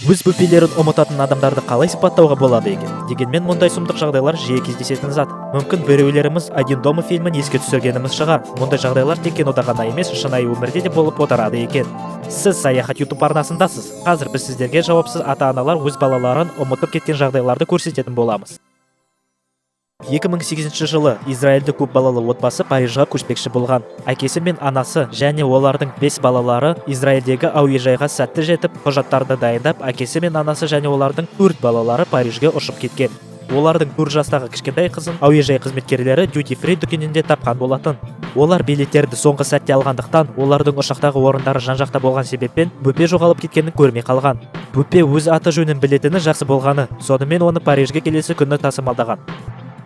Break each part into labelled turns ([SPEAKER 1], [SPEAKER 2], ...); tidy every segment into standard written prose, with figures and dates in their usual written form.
[SPEAKER 1] Өз бөпелерін ұмытатын адамдарды қалай сипаттауға болады екен? Дегенмен мұндай сұмдық жағдайлар жиі кездесетін зат. Мүмкін, біреулеріміз «Один дома» фильмін еске түсіргеніміз шығар. Мұндай жағдайлар тек кинода ғана емес, шынайы өмірде де болып отырады екен. Сіз «Саяхат» Ютуб арнасындасыз. Қазір біз сіздерге жауапсыз ата аналар өз балаларын ұмытып кеткен жағдайларды көрсететін боламыз. 2008 жылы Израильде көп балалы отбасы Парижға көшпекші болған. Әкесі мен анасы және олардың бес балалары Израильдегі әуежайға сәтті жетіп, құжаттарды дайындап, әкесі мен анасы және олардың төрт балалары Парижге ұшып кеткен. Олардың 4 жастағы кішкентай қызын әуежай қызметкерлері дьюти фри дүкенінде тапқан болатын. Олар билеттерді соңғы сәтте алғандықтан, олардың ұшақтағы орындары жан-жақта болған себеппен, бөпе жоғалып кеткенін көрмей қалған. Бөпе өз аты жөнін білетіні жақсы болғаны, сонымен оны Парижге келесі күні тасымалдаған.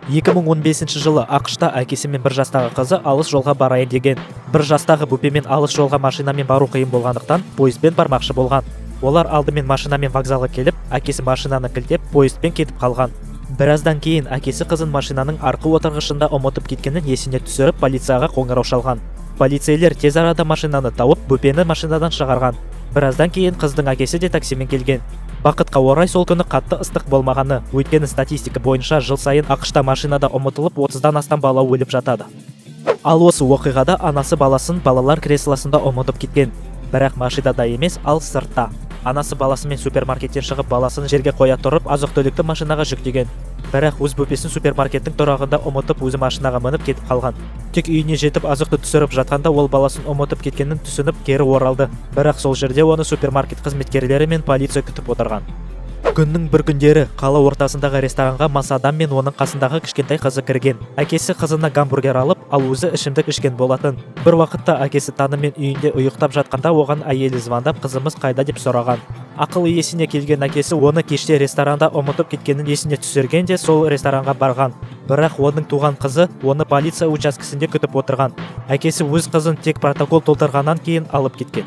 [SPEAKER 1] 2015 жылы АҚШ-та әкесі мен 1 жастағы қызы алыс жолға барайын деген. 1 жастағы бөпемен алыс жолға машинамен бару қиын болғандықтан, пойызбен бармақшы болған. Олар алдымен машинамен вокзалға келіп, әкесі машинаны кілттеп, пойызбен кетіп қалған. Біраздан кейін әкесі қызын машинаның арқы отырғышында ұмытып кеткенін есіне түсіріп, полицияға қоңырау шалған. Полицейлер тез арада машинаны тауып, бөпені машинадан шығарған. Біраздан кейін қыздың әкесі де таксимен келген. Бақытқа орай, сол күні қатты ыстық болмағаны, өйткені статистика бойынша жыл сайын АҚШ-та машинада ұмытылып, 30-дан астам бала өліп жатады. Ал осы оқиғада анасы баласын балалар креслосында ұмытып кеткен. Бірақ машинада емес, ал сыртта. Анасы баласымен супермаркеттен шығып, баласын жерге қоя тұрып, азық-түлікті машинаға жүктеген. Бірақ өз бөпесін супермаркеттің тұрағында ұмытып, өзі машинаға мініп кетіп қалған. Тек үйіне жетіп, азықты түсіріп жатқанда ол баласын ұмытып кеткенін түсініп, кері оралды. Бірақ сол жерде оны супермаркет қызметкерлері мен полиция күтіп отырған. Күннің бір күндері қала ортасындағы ресторанға мас адам мен оның қасындағы кішкентай қызы кірген. Әкесі қызына гамбургер алып, ал өзі ішімдік ішкен болатын. Бір уақытта әкесі танымен үйінде ұйықтап жатқанда, оған әйелі звондап, қызымыз қайда деп сұраған. Ақыл есіне келген әкесі оны кеште ресторанда ұмытып кеткенін есіне түсірген де, сол ресторанға барған. Бірақ оның туған қызы оны полиция учаскесінде күтіп отырған. Әкесі өз қызын тек протокол толтырғаннан кейін алып кеткен.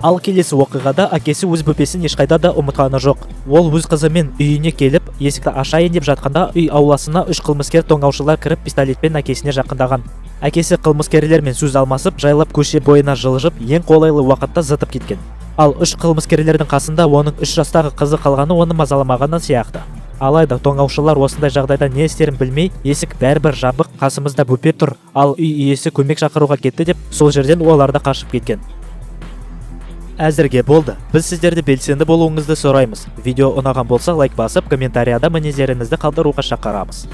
[SPEAKER 1] Ал келесі оқиғада әкесі өз бөпесін ешқайда да ұмытқаны жоқ. Ол өз қызымен үйіне келіп, есікті ашайын деп жатқанда, үй ауласына үш қылмыскер тонаушылар кіріп, пистолетпен әкесіне жақындаған. Әкесі қылмыскерлермен сөз алмасып, жайлап көше бойына жылжып, ең қолайлы уақытта зытып кеткен. Ал үш қылмыскерлердің қасында оның 3 жастағы қызы қалғаны оны мазаламағаны сияқты. Алайда тонаушылар осындай жағдайда не істерін білмей, есік бәрібір жабық, қасымызда бөпе тұр, ал үй иесі көмек шақыруға кетті деп, сол жерден олар да қашып кеткен. Әзірге болды. Біз сіздерді белсенді болуыңызды сұраймыз. Видео ұнаған болса, лайк басып, комментарияда мінездеріңізді қалдыруға шақырамыз.